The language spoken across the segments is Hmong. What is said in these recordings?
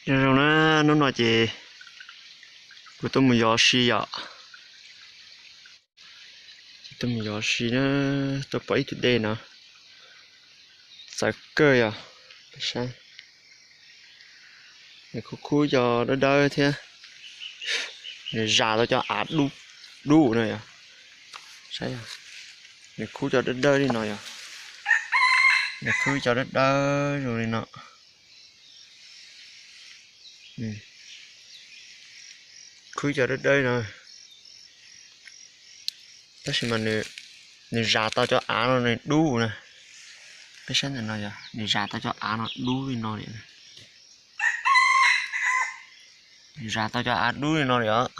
Zoo zoo na, hnub no ces kuv tuaj mus yos si yom. Tuaj mus yos si na, tuaj pom ib tug dej no txawv kawg yom. Peb saib, nws khub khub cov dawb dawb thiab, nws zas tau cov av dub dub no yom. Saib, nws khub cov dawb dawb li no yom, nws khub cov dawb dawb zoo li no. Khub cov dawb dawb no, tab sis mas nws zas tau cov av no nws dub na. Peb saib ntawm no yog nws zas tau cov av no dub li no li. Nws zas tau cov av dub li no li os.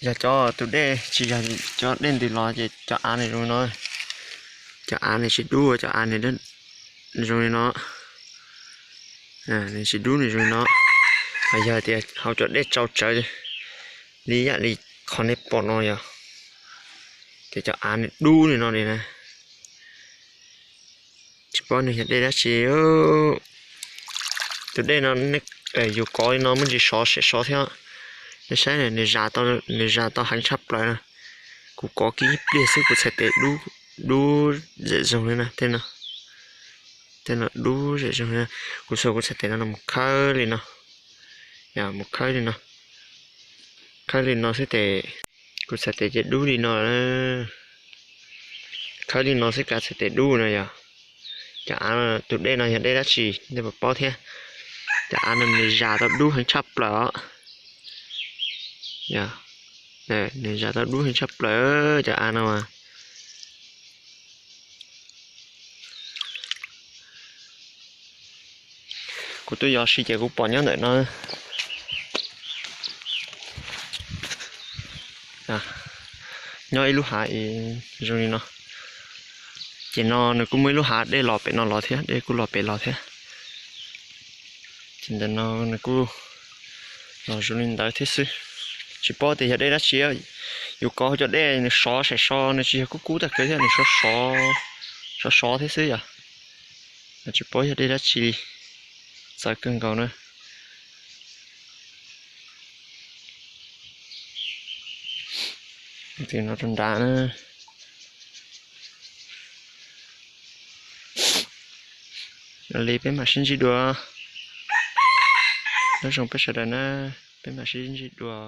Yog cov tus dej tsis yog cov dej ntws los ces cov av nws zoo li no. Cov av nws tsis dub, cov av nws zoo li no. Nws tsis dub, nws zoo li no. Ho yog tias hauv cov dej tsau tsawv li yam li qhov nej pom no yog, ces cov av nws dub li no li na. Tsis paub nws yog dej dab tsi. Tus dej no yus kov li no muaj ntsis sov sem sov thiab. Nej saib, nws zas tau heev tshaj plaws na. Kuv kov kiag ib pliag xwb kuv txhais tes dub zem zoog li na. Tej no dub zem zoog li. Kuv xuas kuv txhais tes no mus khawb li no, mus khawb li no, khawb li no xwb tes, kuv txhais tes ces dub li no. Khawb li no xwb kav txhais tes dub no yog. Cov av, tus dej no yog dej dab tsi nej puas paub thiab? Cov av no nws zas tau dub heev tshaj plaws os. Nws zas tau dub heev tshaj plaws cov av no. Kuv tuaj yos si ces kuv pom nyob ntawm no, nyob ib lub hav zoo li no. Ces no nws kuj muaj ib lub hav dej los pem no los thiab, dej kuj los pem los thiab. Ces ntawm no nws kuj los zoo li ntawd thiab xwb. Tsis paub tias yog dej dab tsi, yus kov cov dej nws sov sem sov, nws tsis yog kub kub tag kev thiab, nws sov sov thiab xwb yom. Tsis paub yog dej dab tsi li, txawv kawg nkaus na. Tus no rau nrad na. Li peb mam sib ntsib dua. Nyob zoo peb sawv daws na, peb mam sib ntsib dua.